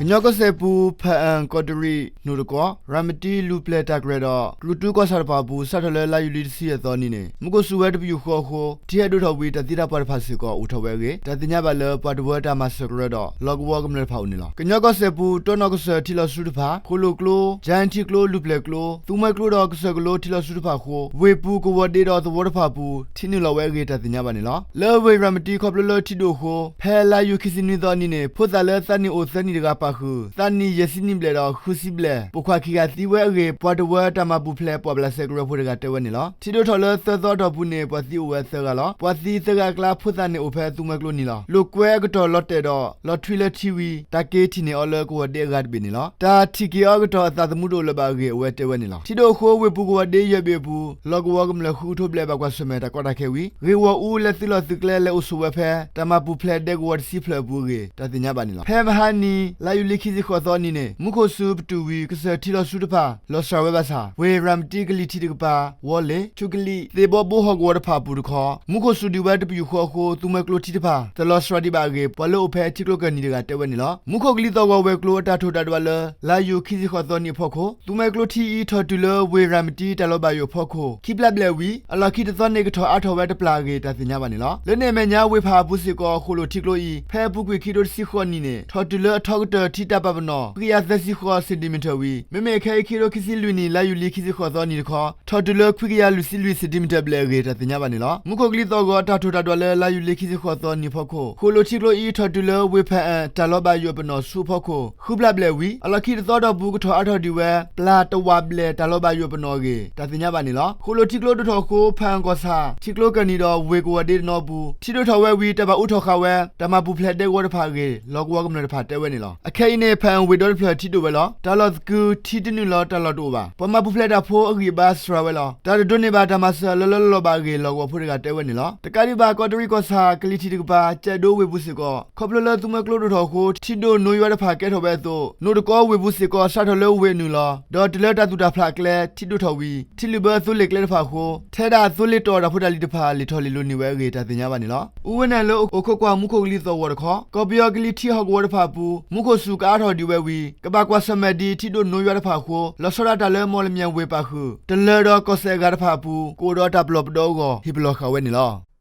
ကညီကီၢ်စဲၣ်ပူၤ ဖၣ်အၣ်ကီးတရံး နိၣ်တကီ ရၤမတံ လူၤပျဲၢ်တၢ်ကြဲၤဒီး ကြုၢ်တူၢ်ကီၢ်ဆၣ်တဖၣ်အပူၤ စးထီၣ်လၢလါယူၤလံတဆံယဲၢ်သီနံၤန့ၣ် မူခိၣ်စူၤဝဲတပယူာ်ဃီအဃိ ထံဟဲဒိၣ်ထီၣ်ဝံၤ တၢ်သံတၢ်ပှၢ်တဖၣ်စ့ၢ်ကီး အိၣ်ထီၣ်ဝဲအဂ့ၢ် တၢ်သ့ၣ်ညါဘၣ်လၢ ပှၤတဝၢတၢ်မၤစၢၤကရၢဒီး လီၢ်ကဝီၤကမျၢၢ်တဖၣ်အိၣ်န့ၣ်လီၤ. ကညီကီၢ်စဲၣ်ပူၤ တီနီၣ်ကစၢၢ်ထံလီၤဆူတဖၣ်, ဃိၣ်လိၣ်ကျိ, ကၠဲထံကျိ, လူၤပျဲၢ်ကျိ, သူမှဲကျိဒီးကစၢၢ်ကလိထံလီၤဆူတဖၣ်အဃိ ဝ့ၢ်ပူၤကဝီၤဒ့ဒီးသဝီတဖၣ်အပူၤ ထံနုာ်လီၤဝဲအဂ့ၢ် တၢ်သ့ၣ်ညါဘၣ်န့ၣ်လီၤ. လၢဝ့ၢ်ရၤမတံ ခီဖျိလၢထံဒိၣ်အဃိ ဖဲလါယူၤခံဆံနွံသီအနံၤန့ၣ် ဖိသၣ်လၢသးနံၣ်အိၣ်သၢနံၣ်တဂၤပာ်ဃုာ် သးနံၣ်ယဲၢ်ဆံနံၣ်ဘျဲၣ်ဒီးဃုဆံဘျဲၣ် ပိာ်ခွါခံဂၤသံဝဲအဂ့ၢ် ပှၤတဝၢတၢ်မၤပူၤဖျဲးပှာ်ဘျးစဲကရၢဖိတဂၤတဲဝဲန့ၣ်လီၤ. ထံဒိၣ်ထီၣ်လၢသၢသီအတီၢ်ပူၤန့ၣ် ပှၤသံအိၣ်ဝဲသၢဂၤလီၤ. ပှၤသံသၢဂၤအကျါ ဖိသၣ်န့ၣ်အိၣ်ဖဲသူမှဲကျိနံၤလီၤ. လိာ်ကွဲအကတီၢ်လီၤတဲာ်ဒီး လီၤထွံလၢထံဝံၤ တၢ်က့ၤထံၣ်န့ၢ်အီၤလၢကဝီၤဒ့အဂၤတဘ့ၣ်န့ၣ်လီၤ. တၢ်ထံၣ်က့ၤအီၤအကတီၢ် အသးသမူတအိၣ်လၢၤဘၣ်အဂ့ၢ် အဝဲတဲဝဲန့ၣ်လီၤ. ထံဒိၣ်အဃိ ဝ့ၢ်ပူၤကဝီၤဒ့ယဲၢ်ဘ့ၣ်အပူၤ လီၢ်ကဝီၤကမျၢၢ်ဃုကထိဘျဲၣ် ဘၣ်ကွၢ်ဆၢၣ်မဲာ်တၢ်ကီတၢ်ခဲဝံၤ ဂ့ၢ်ဂီၢ်အူလၢသုးလီၢ်သုးကျဲလဲၤအိၣ်ဆိးဝဲဖဲ တၢ်မၤပူၤဖျဲးဒဲကဝီၤတဆံဖျၢၣ်အပူၤအဂ့ၢ် တၢ်သ့ၣ်ညါဘၣ်န့ၣ်လီၤ. ဖဲမဟါနံၤ လါယူၤလံခံဆံဃိးသီနံၤန့ၣ် မူခိၣ်စူၤပတုာ်ဝံၤ ကစၢၢ်ထံလီၤဆူတဖၣ် လီၤစှၤဝဲဘၣ်ဆၣ် ဝ့ၢ်ရၤမတံကလံၤထံးတကပၤ, ဝီလ့ၣ်, ဆူကလံၣ်, သ့ၣ်ဘီဘိဟီၣ်ကဝီၤတဖၣ်အပူၤတခီ မူခိၣ်စူၤဒံးဝဲတပယူာ်ဃီအဃိ သူမှဲကျိထံတဖၣ် တလီၤစှၤဒံးဘၣ်အဂ့ၢ် ပှၤလၢအိၣ်ဖဲထံကျိကၢၢ်နံၤတဂၤတဲဝဲန့ၣ်လီၤ. မူခိၣ်ကလံၤသီၣ်ဂီၤဝဲၤကျိၤအတၢ်ထိၣ်တၢ်ဒွးလၢ လါယူၤခံဆံဃိးသီနံၤအဖီခိၣ် သူမှဲကျိထံအံၤ ထီၣ်တုၤလၢဝ့ၢ်ရၤမတံတၢ်လီၤဘၣ်ယိၣ်အဖီခိၣ် ခံပျၢ်ဘျဲၣ်ဝံၤ အလီၢ်ခံတသီန့ၣ် ကထီၣ်အါထီၣ်ဝဲတပျၢ်အဂ့ၢ် တၢ်သ့ၣ်ညါဘၣ်န့ၣ်လီၤ. လၢန့ၣ်အမဲာ်ညါ ဝ့ၢ်ဖးအပူၤစ့ၢ်ကီး ဃိၣ်လိၣ်ထံကျိအံၤ ဖဲအပူၤကွံာ်ခံကထိတဆံဃိးနံၤန့ၣ် ထီၣ်တုၤလၢအထီကတၢၢ်ထံတၢ်ပာ်ပနီၣ် ခွံကယၤသၢဆံဃိး စံၣ်တီမံၣ်ထၢၣ်ဝံၤ မ့မ့ၢ်ခဲအံၤ ခံကထိခံဆံလွံၢ်နံၣ် လါယူၤလံခံဆံဃိးသီနံၤတခီ ထီၣ်တုၤလၢခွံကယၤလွံၢ်ဆံလွံၢ် စံၣ်တီမံၣ်ထၢၣ်ဘျဲၣ်အဂ့ၢ် တၢ်သ့ၣ်ညါဘၣ်န့ၣ်လီၤ. မူခိၣ်ကလံၤသီၣ်ဂီၤ အတၢ်ထိၣ်တၢ်ဒွးလၢ လါယူၤလံခံဆံဃိးသီနံၤအဖီခိၣ် ဃိၣ်လိၣ်ထံကျိအံၤ ထီၣ်တုၤလၢဝ့ၢ်ဖးအၣ်တၢ်လီၤဘၣ်ယိၣ်အပနီၣ်ဆူအဖီခိၣ် ဃုပျၢ်ဘျဲၣ်ဝံၤ အလီၢ်ခံတသီအတီၢ်ပူၤ ကထီၣ်အါထီၣ်ဒံးဝဲ ပျၢ်တဝးဘျဲၣ်တၢ်လီၤဘၣ်ယိၣ်အပနီၣ်အဂ့ၢ် တၢ်သ့ၣ်ညါဘၣ်န့ၣ်လီၤ. ဃိၣ်လိၣ်ထံကျိဒိၣ်ထီၣ်အဃိ ဖးအၣ်ကီၢ်ဆၣ် ထံကျိကၢၢ်နံၤဒီးဝ့ၢ်ကဝီၤဒ့တနီၤအပူၤ ထံဒိၣ်ထီၣ်ဝဲဝံၤ တၢ်ဘၣ်အူထီၣ်ဃာ်ဝဲ တၢ်မၤပူၤဖျဲးဒဲကဝီၤတဖၣ်အဂ့ၢ် လီၢ်ကဝီၤကမျၢၢ်တဖၣ်တဲဝဲန့ၣ်လီၤ. အခဲအံၤန့ၣ် ဖးအၣ်ဝ့ၢ်ဒီတဖျၢၣ်ထံဒိၣ်ဝဲလီၤ. တၢ်လီၢ်သကုၤ ထံတနုာ်လီၤ တၢ်လီၢ်တအိၣ်ဘၣ်. ပှၤမၤပူၤဖျဲးတၢ်ဖိအဂံၢ်အဘါစှၤဝဲလီၤ. တၢ်တဒိးန့ၢ်ဘၣ်တၢ်မၤစၢၤလၢလၢလီၢ်လီၢ်ဘၣ်အဂ့ၢ် လီၢ်ကဝီၤဖိတဂၤတဲဝဲန့ၣ်လီၤ. တကးဒံးဘၣ် ကီးတရံးကီၢ်ဆၣ် ကလံၤထံးတကပၤ ကဲးဒိဝ့ၢ်ပူၤစ့ၢ်ကီး ခီဖျိလၢသူမှဲကျိဒိၣ်ထီၣ်အဃိ ထံဒိၣ်နိယွၤတဖၣ်ကဲထီၣ်ဝဲအသိး နိၣ်တကီဝ့ၢ်ပူၤစ့ၢ်ကီး စးထီၣ်လၢဝ့ၢ်အနုာ်လီၤ. ဒီးတုၤလၢတၢ်သူၣ်တၢ်ဖျးအကျဲ ထံဒိၣ်ထီၣ်ဝံၤ ထံလုၢ်ဘၢအသိလ့ၣ်ကျဲတဖၣ်အဃိ ထဲဒၣ်အသိလ့ၣ်တီၤတၢ်ဖိတၢ်လံၤတဖၣ် လံာ်ထီၣ်လံာ်လီၤန့ၢ်ဝဲအဂ့ၢ် တၢ်သ့ၣ်ညါဘၣ်န့ၣ်လီၤ. အူဝဲနဲၣ်လၢအိၣ်ခိးကွၢ်မူခိၣ်ကလံၤသီၣ်ဂီၤတခီ ကီၢ်ပယီၤကလံၤထံးဟီၣ်ကဝီၤတဖၣ်အပူၤ မူခိၣ်စူၤကအါထီၣ်ဒံးဝဲဝံၤ ကဘၣ်ကွၢ်ဆၢၣ်မဲာ်ဒ်ထံဒိၣ်နိယွၤတဖၣ်အဃိ လီၤဆီဒၣ်တၢ်လၢမီၣ်လမၠဲၣ်ဝ့ၢ်ပာ်ဃုာ် တလၢၤဒီးကီၢ်စဲၣ်အဂၤတဖၣ်အပူၤ ကအိၣ်ဒီးတၢ်ပလီၢ်ပဒီအဂီၢ် ဟ့ၣ်ပလီၢ်ဃာ်ဝဲန့ၣ်လီၤ.